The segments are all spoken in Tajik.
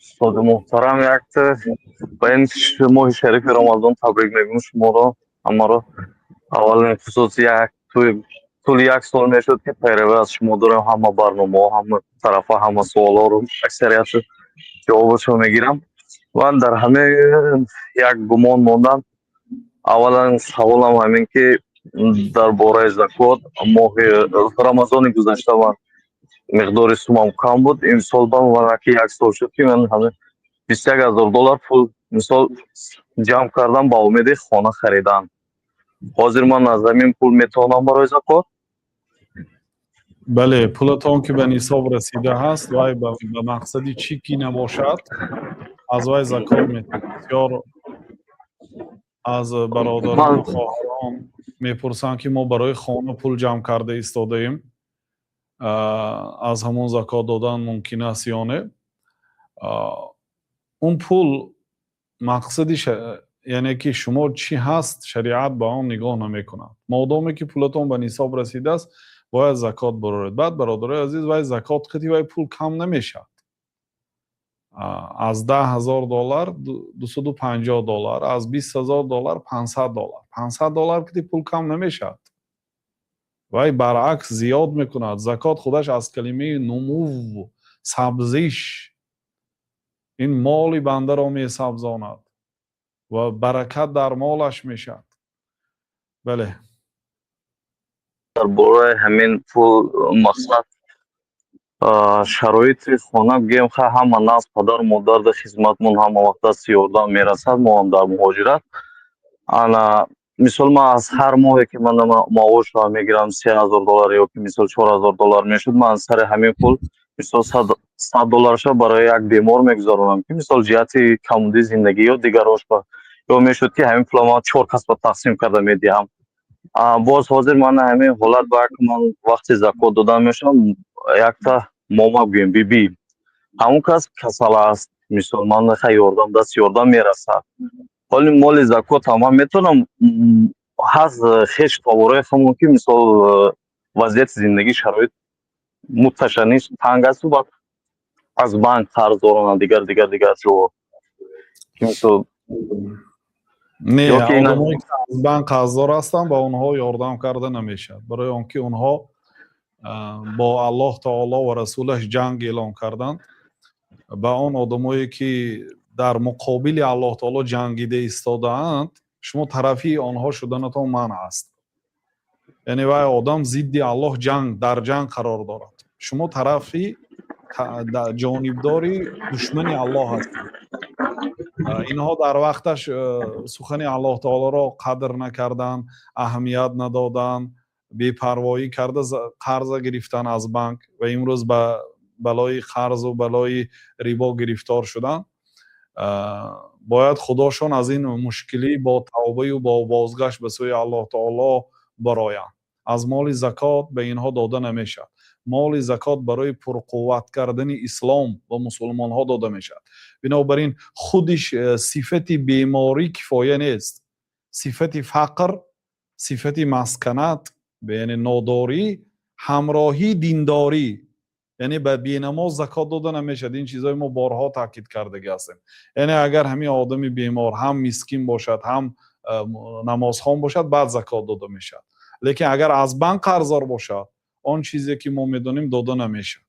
Устоди муҳтарам, якта ба ин моҳи шарифи Рамазон табрик мегӯм шуморо, ҳамаро. Аввалин хусус, як тӯли як сол мешуд, ки пайравӣ аз шумо дорем, ҳама барномаҳо, ҳама тарафа, ҳама суолҳоро аксарияти ҷавобашро мегирам. Ман дар ҳамин як гумон мондам. Аввалан саволам ҳамин, ки дар бораи закот. Моҳи Рамазони гузашта ман миқдори сумам кам буд. Имсол ба манаки як сол шуд, ки ман ҳамин 21 000 доллар пул, мисол, ҷамъ кардам ба умеди хона харидан. Ҳозир ман аз ҳамин пул метавонам барои закот? Бале, пулатон ки ба нисоб расида ҳаст, вай ба мақсади чӣ ки набошад, аз вай закот метавонад. Бисёр аз бародарону хоҳарон мепурсанд, ки мо барои хона пул ҷамъ карда истодаем, аз ҳамон закот додан мумкин аст ё не? Он пул мақсади, яъне ки шумо чӣ ҳаст, шариат ба он нигоҳ намекунад. Модоме ки пулатон ба нисоб расидааст, бояд закот бароред. Баъд, бародарои азиз, вай закот қити вай пул кам намешавад. Аз 10 000 доллар 250 доллар, аз 20 000 доллар 500 доллар, 500 доллар кити пул кам намешавад, вай баръакс зиёд мекунад. Закот худаш аз калимаи нумув, сабзиш, ин моли бандаро месабзонад ва баракат дар молаш мешавад. Бале. Дар бораи ҳамин пул, мақсад, шароити хона гӯем, ха, ҳама нағз, падару модар дар хизматмон ҳама вақт дасти ёрдам мерасад, мо ҳам дар муҳоҷират. Ана, мисол, ман аз ҳар моҳе ки ман маошро мегирам, 3000 доллар ё ки, мисол, 4000 доллар мешуд, ман сари ҳамин пул, мисол, 100 долларша барои як бемор мегузаронам, ки, мисол, ҷиҳати камбудии зиндагӣ ё дигарош ба ё мешуд, ки ҳамин пула ман чор кас ба тақсим карда медиҳам. Боз ҳозир ман ҳамин ҳолат ба ман вақти закот додан мешавам, якта мома гӯем, бибӣ, ҳамон кас касал аст. Мисол, ман ха ёрдам, дасти ёрдам мерасад. Ҳоли моли закотам ман метавонам ҳаст хеш товораи ҳамон, ки, мисол, вазъияти зиндагӣ, шароит муташанниш, танг асту, баъд аз банк қарз доранд, дигар, дигар, дигар ҷо, ки, мисол. Не, одамое ки аз банк қарздор ҳастанд, ба онҳо ёрдам карда намешавад, барои он ки онҳо бо Аллоҳ таоло ва расулаш ҷанг эълон карданд. Ба он одамое ки дар муқобили Аллоҳ таоло ҷангида истодаанд, шумо тарафи онҳо шуданатон манъ аст. Яъне вай одам зидди Аллоҳ ҷанг, дар ҷанг қарор дорад, шумо тарафи ҷонибдори душмани Аллоҳ ҳастед. Инҳо дар вақташ сухани Аллоҳ таолоро қадр накарданд, аҳамият надоданд, бепарвоӣ карда қарза гирифтан аз банк ва имрӯз ба балои қарзу балои рибо гирифтор шуданд. Бояд худошон аз ин мушкилӣ бо тавбаю бо бозгашт ба сӯи Аллоҳ таоло бароянд. Аз моли закот ба инҳо дода намешавад. Моли закот барои пурқувват кардани ислом ва мусулмонҳо дода мешавад. Бинобар ин худи сифати беморӣ кифоя нест, сифати фақр, сифати масканат, яъне нодорӣ, ҳамроҳии диндорӣ, яъне ба бенамоз закот дода намешавад. Ин чизҳои мо борҳо таъкид кардагӣ ҳастем. Яъне агар ҳамин одами бемор ҳам мискин бошад, ҳам намозхон бошад, баъд закот дода мешавад. Лекин агар аз банк қарздор бошад, он чизе ки мо медонем, дода намешавад.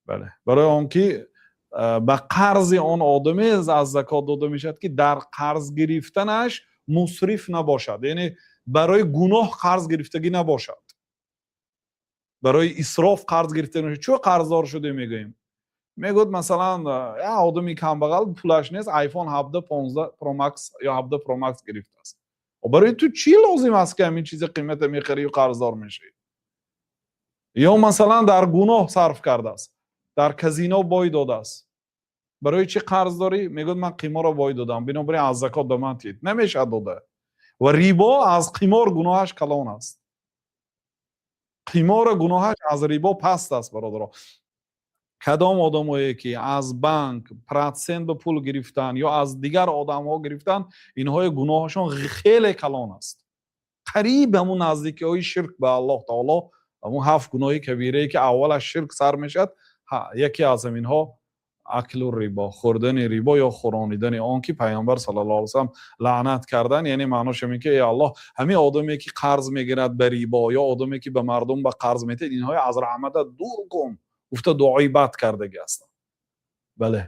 Бале, барои он ки ба қарзи он одаме аз закот дода мешавад, ки дар қарз гирифтанаш мусриф набошад, яъне барои гуноҳ қарз гирифтагӣ набошад, барои исроф қарз гирифта. Чӯ қарздор шудем мегӯем, мегӯяд, масалан, я одами камбағал, пулаш нест, iPhone 17, 15 Pro Max ё 17 Pro Max гирифтааст. Барои ту чӣ лозим аст, ки ҳамин чизи қимата мехарию қарздор мешавӣ? Ё, масалан, дар гуноҳ сарф кардааст, дар казино бой додааст. Барои чӣ қарз дорӣ? Мегӯяд, ман қиморро бой додам, бинобар ин аз закот ба ман тид. Намешавад дода. Ва рибо аз қимор гуноҳаш калон аст, қимора гуноҳаш аз рибо паст аст. Бародаро, кадом одамое ки аз банк процент ба пул гирифтан ё аз дигар одамҳо гирифтан, инҳои гуноҳашон хеле калон аст, қариб ҳамун наздикиҳои ширк ба Аллоҳ таоло. Ҳамун ҳафт гуноҳи кабирае, ки аввалаш ширк сар мешавад, яке аз ҳаминҳо أكل الربا, хӯрдани рибо ё хӯронидани он, ки Пайғамбар саллаллоҳу алайҳи васаллам лаънат кардан. Яъне маънош ҳамин ки, эй Аллоҳ, ҳамин одаме ки қарз мегирад ба рибо ё одаме ки ба мардум ба қарз медиҳад, инҳои аз раҳматат дур кун, гуфта дуои бад кардагӣ ҳастанд. Бале.